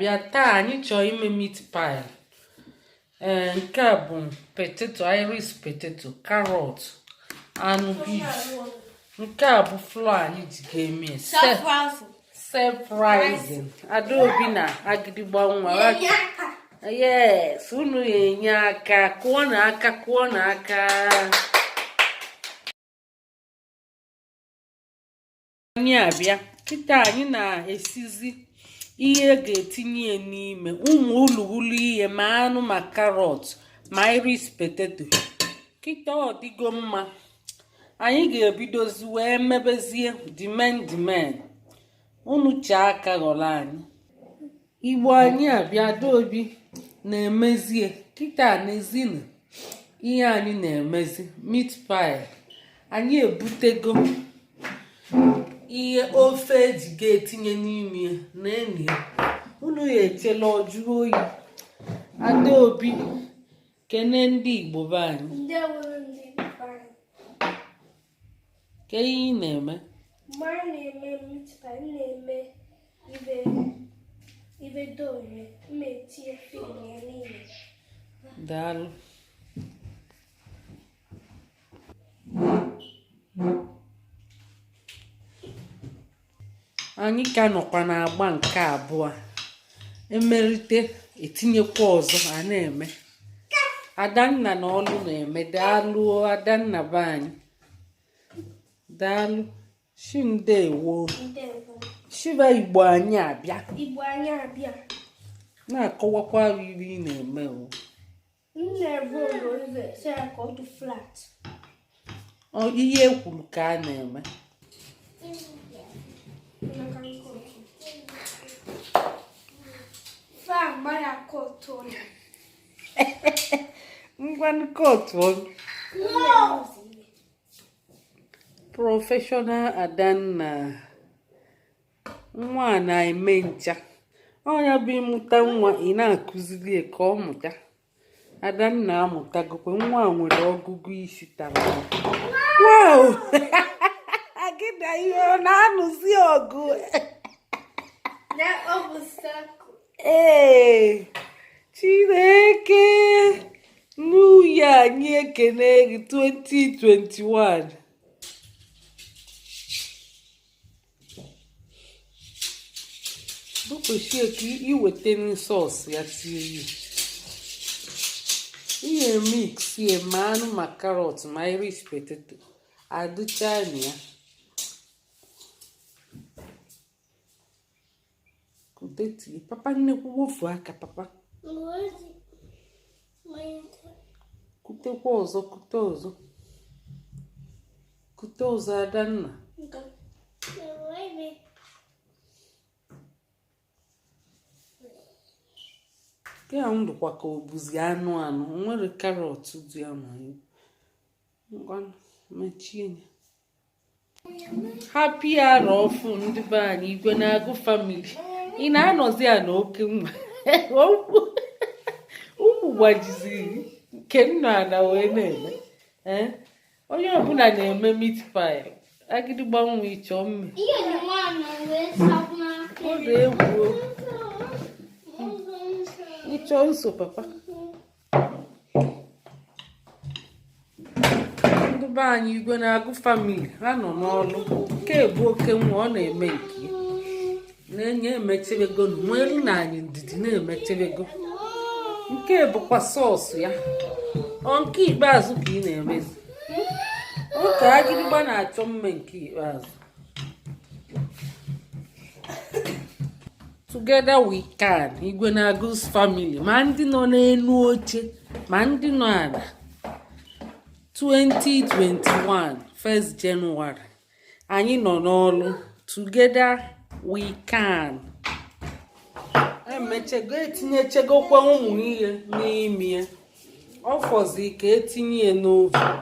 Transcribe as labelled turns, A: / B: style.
A: Abịa taa, anyị chọọ ime meat pie. Ee, nke a bụ potato, Irish potato, carrot, anụ beef. Nke a bụ flour anyị ji ga-eme. Self rising. Adaobi na Agịdịgba nwa, yes, unu ga-enye aka kụọ na aka, kụọ na aka. Anyị abịa kịta, anyị na-esizi ihe e ga-etinye ya n'ime, ụmụ ulughulu ihe, ma anụ, ma carrot, ma Irish potato. Kịta ọ dịgo mma, anyị ga-ebidozi wee mebezie dimen dimen. Unu chee aka ghọrọ anyị. Igbo anyị abịa, Adaobi na-emezie kịta n'ezinu ihe anyị na-emezi, meat pie. Anyị ebutego ihe ofe eji ga-etinye n'ime ya na enyi ya. Unu ya echela ọ jụọ oyi. Adaobi, kene ndị Igbo be anyị.
B: Ndewo, ndị be anyị.
A: Ke ihe ị na-eme?
B: Mgbe a na-eme meat pie, m na-eme ibe ibe dough, m etinye filling ya n'ime.
A: Daalụ. Anyị ka nọkwa n'agba nke abụọ. Emerite, etinyekwa ọzọ. A na-eme Adanna na ọlụ na-eme. Daalụ, Adanna be anyị, daalụ. Shi ndewo.
B: Ndewo.
A: Shiba Igbo anyị abịa.
B: Igbo anyị abịa.
A: Na-akọwakwa ihe ị na-eme o.
B: M na-eroll ibe sị ya ka ọ dị flat.
A: Ọ, ihe e kwuru ka a na-eme.
B: Maka nke otu. Fa mara kọtụ ya.
A: Ngwanụ, kọtụ. Professional Adanna nwa a na-eme ncha. Ọ ya bụ ịmụta nwa, ị na-akụziri ya ka ọ mụta. Adanna amụtagokwe. Nwa a nwere ọgụgụ isi tara. Wow, gị na ihe ọ na-anụzi ọgụ?
B: Na ọ bụ circle.
A: Ee, Chineke, New Year, anyị ekene gị 2021. Bụkwechie ka iweta sauce ya, tie ya ihe, mix ya, ma anụ, ma carrot, ma Irish potato adụcha na ya. Kute tie, papa nnekwu, wofu aka papa. Kutekwa ọzọ, kute ọzọ, kute ọzọ, Adanna. Nke a m dịkwa ka o buzi anụ anụ, o nwere carrot dị ya ma ya. Ngwa, mechie ya. Happy arọ ọfụ, ndị be anyị, Igwe na-agụ family. Ị na-anọzi ya na oke nwa ukwu gbajiziri nke nna ana wee na-eme. Ee, onye ọbụla na-eme meat pie. Agịdịgba nwa, ịchọ mme ọ dị egwu. Ịchọ nso papa. Ndị be anyị, Igwe na-agụ family, ha nọ n'ọlụ. Nke bụ oke nwa, ọ na-eme nke ya na-enye. Emechebego nwere na anyị ndidi na-emechebego. Nke bụkwa sauce ya. Ọ nke ikpeazụ ka ị na-emezi ụka. Agịdịgba na-achọ mme nke ikpeazụ. Together we can. Igwe na-agụ's family, ma ndị nọ n'elu oche, ma ndị nọ ala. 2021 1st January, anyị nọ n'ọlụ. Together we can. Emechego, etinyechegokwa ụmụ ihe n'ime ya. Ọ fọzi ka etinye ya n'oven.